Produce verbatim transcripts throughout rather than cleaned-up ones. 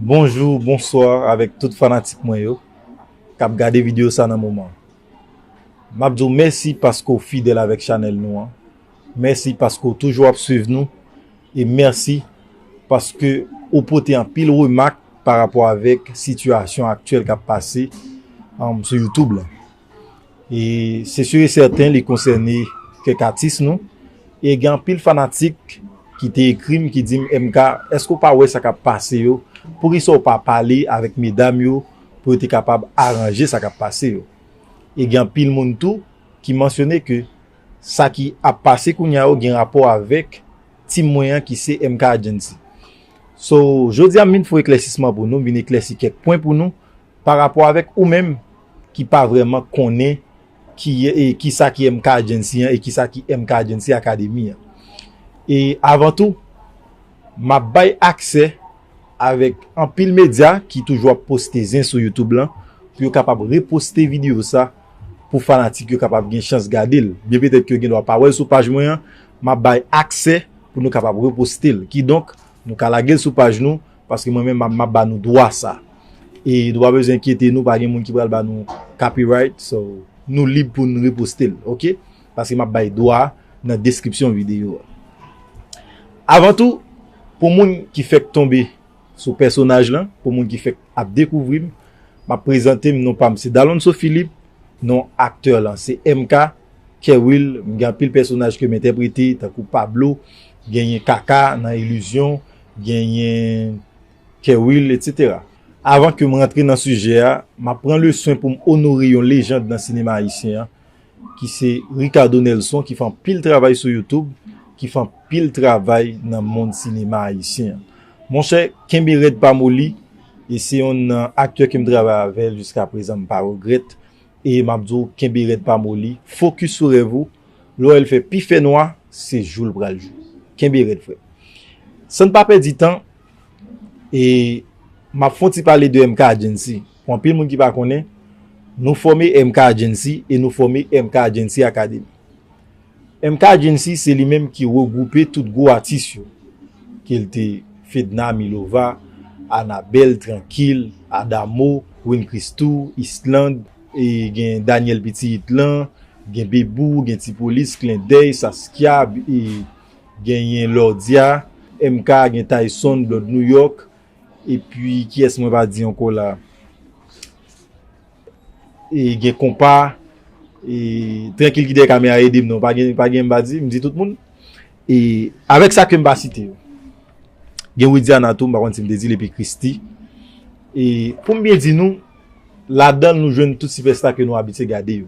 Bonjou, bonswa avèk tout fanatik mwen yo k ap gade videyo sa nan moman. M ap di w mèsi paske w fidèl avèk chanèl nou an. Mèsi paske w toujou ap swiv nou. E mèsi paske ou pote anpil remak pa rapò avèk sitiyasyon aktyèl k ap pase, um, sou YouTube la. E se si e sèten li konsène kèk atis nou. E gen anpil fanatik ki te ekri m, ki di m, M K, èske w pa wè sa k ap pase yo? Poukisa w pa pale avèk medam yo pou yo te kapab aranje sa k ap pase yo? E gen anpil moun tou ki mansyone ke sa ki ap pase kounye a yo gen rapò avèk team mwen an ki se M K Agency. So, jodi a m vin fè eklèsisman pou nou, m vin eklèsi kèk pwen pou nou pa rapò avèk ou menm ki pa vrèman konnen ki, e, kisa ki M K Agency an e kisa ki M K Agency Academy an. E avan tou, m ap bay aksè avèk anpil medya ki toujou ap poste zen sou YouTube lan pou yo kapab reposte videyo sa pou fanatik yo kapab gen chans gade l. Byen petèt ke yo gen dwa pa wè l sou paj mwen an, m ap bay aksè pou nou kapab reposte l. Kidonk, nou ka lage l sou paj nou, paske mwen menm m ap, m ap ba nou dwa sa. E nou pa bezwen enkyete nou, pa gen moun ki pral ba nou copyright, so nou lib pou n reposte l, oke? Paske m ap bay dwa a nan deskripsyon videyo a. Avan tou, pou moun ki fèk tonbe sou pèsonaj lan, pou moun ki fèk ap dekouvri m, m ap prezante m, non pa m se Dalonso Philippe, non aktè lan se M K, Kerwill, m gen anpil pèsonaj ke m entèprete, tankou Pablo, genyen Kaka nan Ilizyon, genyen Kerwill, etsetera. Avan ke m rantre nan sijè a, m ap pran le swen pou m onore yon lejand nan sinema ayisyen an, ki se Ricardo Nelson, ki fè anpil travay sou YouTube, ki fè anpil travay nan mond sinema ayisyen an. Monchè, kenbe rèd pa moli, e se yonn nan aktè ke m travay avè l jiska prezan, m pa regrèt, e m ap di w, kenbe rèd pa moli, fokis sou rèv ou, lè w wè l fè pi fè nwa, se jou l pral jou. Kenbe rèd, frè. San n pa pèdi tan, e m ap fè yon ti pale de M K Agency. Pou anpil moun ki pa konnen, nou fòme M K Agency e nou fòme M K Agency Academy. M K Agency se li menm ki regwoupe tout gwo atis yo, ke l te Fedna Milova, Anabel, Trankil, Adamo, Win Christoo, Island, e gen Daniel Pitit lan, gen Bebou, gen Ti Polis, Klendèy, Saskia, e genyen Lordia, M K, gen Tyson, Blood New York, epi kiyès mwen pa di ankò la? E gen Konpa, e Trankil ki dèyè kamera ede m non, pa gen, pa gen m pa di, m di tout moun. E avèk sa ke m pa site yo. Gen Widiana tou, m pa konn si m te di l, epi Christie. E pou m byen di nou, ladan l nou jwenn tout sipèsta ke nou abitye gade yo.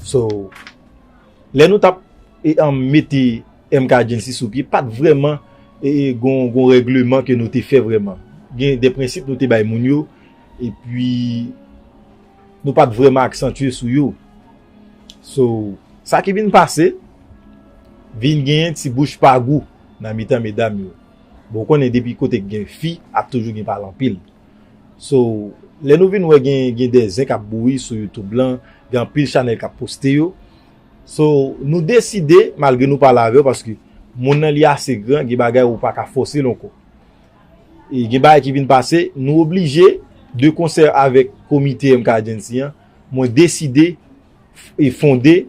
So, lè nou t ap, e, an, mete M K Agency sou pye, pa t vrèman, e, e, gon, gon règleman ke nou te fè vrèman. Gen de prensip nou te bay moun yo, epi nou pa t vrèman aksantye sou yo. So, sa ki vin pase, vin genyen ti bouch pa gou nan mitan medam yo. Bon, ou konnen depi kote k gen fi, ap toujou gen pale anpil. So, lè nou vin wè gen, gen de zen k ap bouyi sou YouTube lan, gen anpil chanèl k ap poste yo. So, nou deside, malgre nou pale avè yo, paske moun nan li ase gran, gen bagay ou pa ka fòse l ankò. E gen bagay ki vin pase, nou oblije, de konsè avèk komite M K Agency an, mwen deside e fonde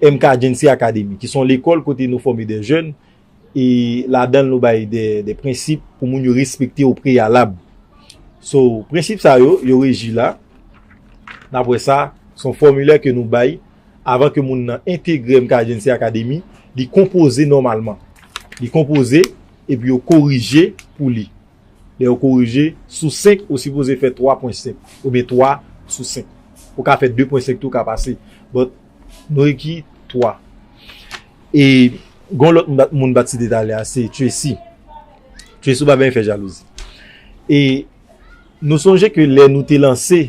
M K Agency Academy, ki se yon lekòl kote nou fòme de jèn, e ladan l nou bay de, de prensip pou moun yo respekte o preyalab. So, prensip sa yo, yo reji la. N ap wè sa, se yon fòmilè ke nou bay avan ke moun nan entegre M K Agency Academy, li konpoze nòmalman. Li konpoze, epi yo korije pou li. Lè yo korije, sou senk, ou sipoze fè twa pwen senk, oubyen twa sou senk. Ou ka fè de pwen senk tou, ka pase. But, nou reki twa. E, gon lòt moun bat, moun bat site talè a, se Tracy. Tracy, ou pa byen fè jalouzi. E, nou sonje ke lè nou te lanse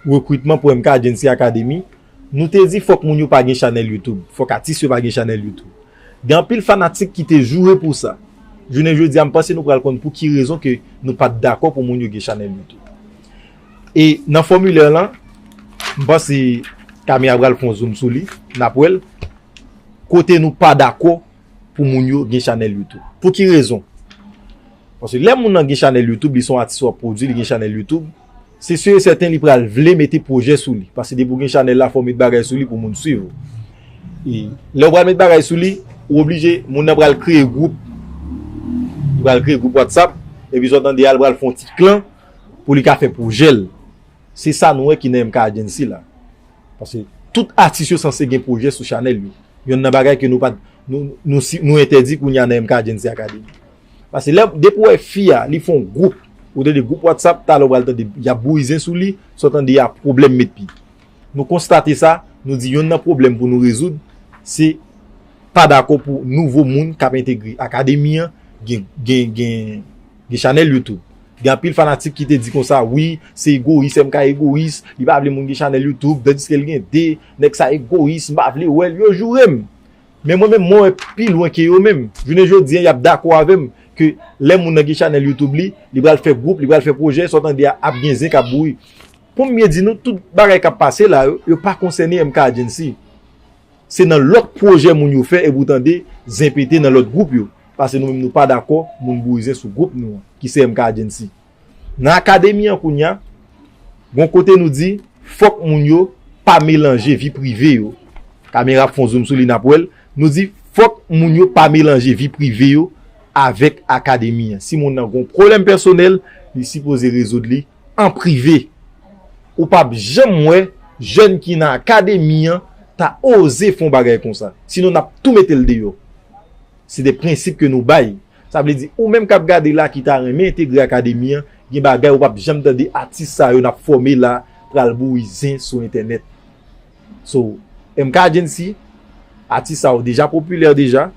rekritman pou M K Agency Academy, nou te di fòk moun yo pa gen chanèl YouTube. Fòk atis yo pa gen chanèl YouTube. Gen anpil fanatik ki te joure pou sa. Jounen jodi a, m panse nou pral konn pou ki rezon ke nou pa t dakò pou moun yo gen chanèl YouTube. E nan fòmilè lan, m panse kamera pral fè yon zoom sou li, n ap wè l, kote nou pa dakò pou moun yo gen chanèl YouTube. Pou ki rezon? Paske lè moun nan gen chanèl YouTube, li se yon atis w ap pwodui, li gen chanèl YouTube, se si e sèten li pral vle mete pwojè sou li. Paske depi w gen chanèl la, fò w met bagay sou li pou moun swiv ou. E lè w pral met bagay sou li, ou oblije, moun nan pral kreye gwoup. Li pral kreye gwoup WhatsApp, epi sa w tande a, li pral fè yon ti klan pou li ka fè pwojè l. Se sa nou wè ki nan M K Agency la. Paske tout atis yo sanse gen pwojè sou chanèl yo. Yonn nan bagay ke nou pa, nou, nou, si- nou entèdi kounye a nan M K Agency Academy. Paske lè, depi w wè fi a, li fè yon gwoup, ou tande gwoup WhatsApp, talè w pral tande, y ap bouyi zen sou li, sa w tande a pwoblèm met pye. Nou konstate sa, nou di yonn nan pwoblèm pou nou rezoud, se pa dakò pou nouvo moun k ap entegre akademi an gen, gen, gen, gen chanèl YouTube. Gen anpil fanatik ki te di konsa, wi, se egoyis, M K egoyis, li pa vle moun gen chanèl YouTube, tandiske l gen de, nèg sa egoyis, m pa vle wè l, yo joure m. Men mwen menm, mwen wè pi lwen ke yo menm. Jounen jodi a, y ap dakò avè m ke lè moun nan gen chanèl YouTube li, li pral fè gwoup, li pral fè pwojè, sa w tande a ap gen zen k ap bouyi. Pou m byen di nou, tout bagay k ap pase la yo, yo pa konsène M K Agency. Se nan lòt pwojè moun yo fè epi w tande zen pete nan lòt gwoup yo. Paske nou menm nou pa dakò moun bouyi zen sou gwoup nou an, ki se M K Agency. Nan akademi an kounye a, gon kote nou di, fòk moun yo pa melanje vi prive yo. Kamera ap fè yon zoom sou li, n ap wè l. Nou di, fòk moun yo pa melanje vi prive yo avèk akademi an. Si moun nan gon pwoblèm pèsonèl, li sipoze rezoud li an prive. Ou p ap janm wè jèn ki nan akademi an ta oze fè yon bagay konsa. Sinon, n ap tou mete l deyò. Se de prensip ke nou bay. Sa vle di, ou menm k ap gade la ki ta renmen entegre akademi an, gen bagay ou p ap janm tande atis sa yo n ap fòme la pral bouyi zen sou entènèt. So, M K Agency, atis sa yo deja popilè deja.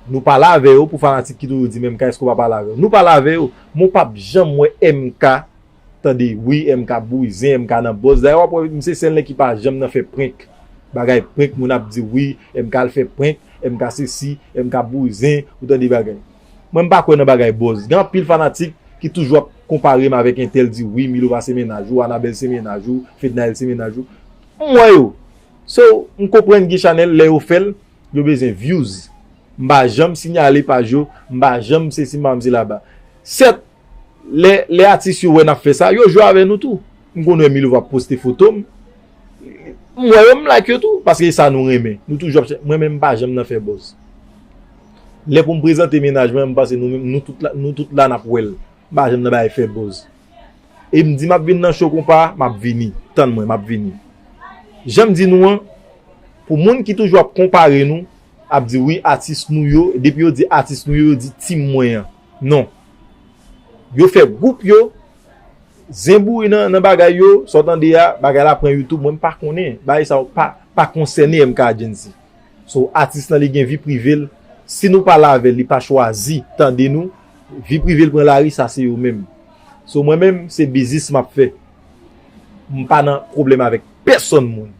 Nou pale avè yo pou fanatik ki toujou di, men M K, èske w pa pale avè yo? Nou pale avè yo, men w p ap janm wè M K tande, wi, M K ap bouyi zen, M K nan buzz. Dayè, w ap wè, misye se nèg ki pa janm nan fè prank. Bagay prank, moun ap di, wi, M K al fè prank, M K sesi, M K ap bouyi zen, ou tande bagay. Mwen, m pa kwè nan bagay buzz. Gen anpil fanatik ki toujou ap konpare m avèk entèl, di, wi, Milova se mennaj ou, Anabèl se mennaj ou, Fednaelle se mennaj ou. M wè yo. So, m konprann gen chanèl, lè yo fè l, yo bezwen views. M pa janm siyale paj yo, m pa janm sesi, m pa janm sela ba. Sèt, lè, lè atis yo wè n ap fè sa, yo jwe avè nou tou. M konn wè Milova ap poste foto m. M wè yo, m like yo tou, paske e sa nou renmen. Nou toujou ap chè-, mwen menm, m pa janm nan fè buzz. Lè pou m prezante mennaj mwen, m panse nou menm, nou tout la, nou tout la n ap wè l. M pa janm nan bay fè buzz. E m di m ap vin nan show konpa, m ap vini. Tann mwen, m ap vini. Jan m di nou an, pou moun ki toujou ap konpare nou, ap di wi, atis nou yo, depi yo di atis nou yo, yo di team mwen an. Non. Yo fè gwoup yo, zen bouyi nan, nan bagay yo, sa w tande a, bagay la pran YouTube, mwen m pa konnen. Bagay sa yo pa, pa konsène M K Agency. So, atis lan li gen vi prive l. Si nou pale avè l, li pa chwazi tande nou, vi prive l pran lari, sa se yo menm. So, mwen menm, se biznis m ap fè. M pa nan pwoblèm avèk pèsonn moun.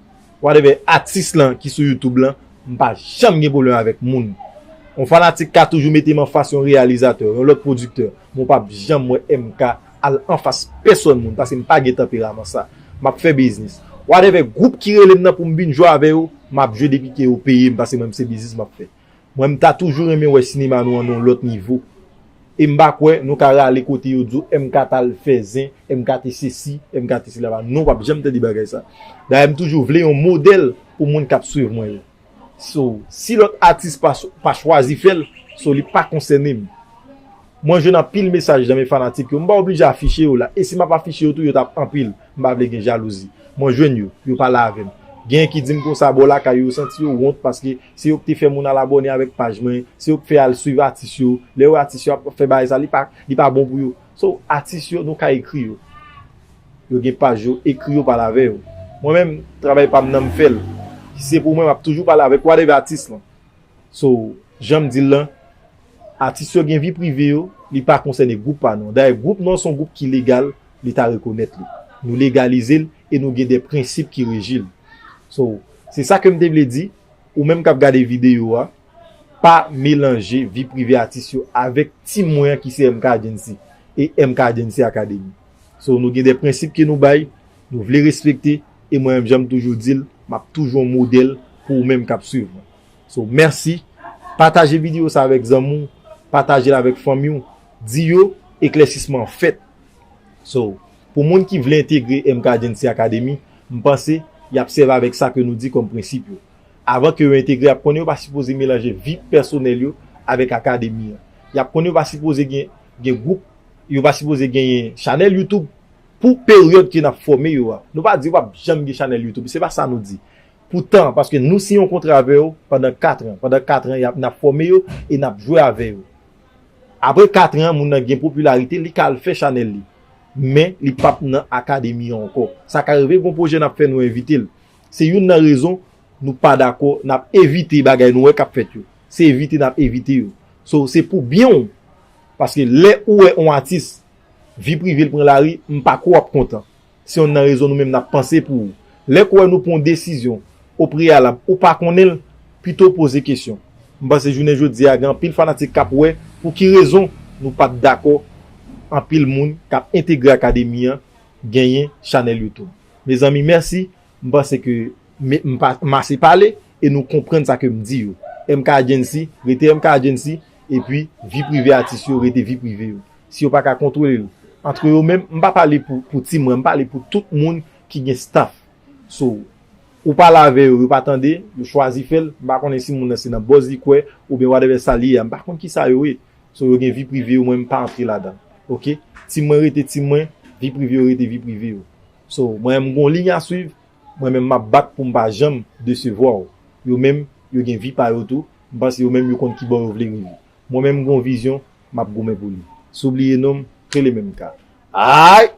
Whatever atis lan ki sou YouTube lan, m pa janm gen pwoblèm avèk moun. Yon fanatik ka toujou mete m anfas yon reyalizatè, yon lòt pwodiktè, men w p ap janm wè M K al anfas pèsonn moun, paske m pa gen tanperaman sa. M ap fè biznis. Whatever gwoup ki rele m nan pou m vin jwe avè yo, m ap jwe depi ke yo peye m, paske mwen, se biznis m ap fè. Mwen, m ta toujou renmen wè sinema nou an nan yon lòt nivo. E m pa kwè nou ka rale kote yo di w M K t al fè zen, M K te sesi, M K te sela. Non, w p ap janm tande bagay sa. Dayè, m toujou vle yon modèl pou moun k ap swiv mwen yo. So, si lòt atis pa, pa chwazi fè l, so, li pa konsène m. Mwen jwenn anpil mesaj nan men fanatik yo. M pa oblije afiche yo la. E si m ap afiche yo tou, yo t ap anpil. M pa vle gen jalouzi. Mwen jwenn yo, yo pale avè m. Genyen ki di m konsa bò lakay yo, yo santi yo wont paske se yo ki te fè moun al abòne avèk paj mwen, se yo ki fè al swiv atis yo. Lè yo wè atis yo ap fè bagay sa, li pa, li pa bon pou yo. So, atis yo, nou ka ekri yo. Yo gen paj yo, ekri yo, pale avè yo. Mwen menm, travay pa m nan m fè l. Si se pou mwen, m ap toujou pale avèk whatever atis lan. So, jan m di l lan, atis yo gen vi prive yo, li pa konsène gwoup pa nou an. Dayè, gwoup nou an se yon gwoup ki legal, Leta rekonèt li. Nou legalize l e nou gen de prensip ki reji l. So, se sa ke m te vle di, ou menm k ap gade videyo a, pa melanje vi prive atis yo avèk team mwen an ki se M K Agency e M K Agency Academy. So, nou gen de prensip ke nou bay, nou vle respekte, e mwen menm, jan m toujou di l, m ap toujou yon modèl pou ou menm k ap swiv mwen. So, mèsi. Pataje videyo sa avèk zanmi w, pataje l avèk fanmi w, Di yo, eklèsisman an fèt. So, pou moun ki vle entegre M K Agency Academy, m panse y ap sèvi avèk sa ke nou di kòm prensip yo. Avan ke yo entegre, y ap konnen yo pa sipoze melanje vi pèsonèl yo avèk akademi an. Y ap konnen yo pa sipoze gen, gen gwoup, yo pa sipoze genyen chanèl YouTube pou peryòd ke n ap fòme yo a. Nou pa di yo p ap janm gen chanèl YouTube, se pa sa nou di. Poutan, paske nou siyen yon kontra avè yo pandan kat an. Pandan kat an, y ap, n ap fòme yo e n ap jwe avè yo. Apre kat an, moun nan gen popilarite, li ka al fè chanèl li. Men, li p ap nan akademi an ankò. Sa ka rive, gon pwojè n ap fè, nou envite l. Se youn nan rezon nou pa dakò, n ap evite bagay nou wè k ap fèt yo. Se evite n ap evite yo. So, se pou byen w. Paske lè ou wè yon atis, vi prive l pran lari, m pa kwè w ap kontan. Se youn nan rezon nou menm n ap panse pou ou. Lè k ou wè nou pran yon desizyon o preyalab, ou pa konnen l, pito w poze kesyon. M panse jounen jodi a, gen anpil fanatik k ap wè pou ki rezon nou pa t dakò anpil moun k ap entegre akademi an genyen chanèl YouTube. Mezanmi, mèsi. M panse ke m, m pa, m ase pale e nou konprann sa ke m di yo. M K Agency, rete M K Agency, epi vi prive atis yo, rete vi prive yo. Si yo pa ka kontwole l antre yo menm, m pa pale pou, pou ti mwen, m pale pou tout moun ki gen staff. So, ou pale avè yo, yo pa tande, yo chwazi fè l, m pa konnen si moun nan se nan buzz li kwè, oubyen whatever sa li ye a, m pa konn kisa yo ye. So, yo gen vi prive yo, mwen m pa antre ladan. Oke? Ti mwen rete ti mwen, vi prive yo rete vi prive yo. So, mwen menm m gon liy a swiv, mwen menm m ap bat pou m pa janm desevwa w. Yo menm, yo gen vi pa yo tou, m panse yo menm yo konn kibò yo vle rive. Mwen menm m gon vizyon, m ap goumen pou li. Si w bliye non m, rele menm ka. Ay!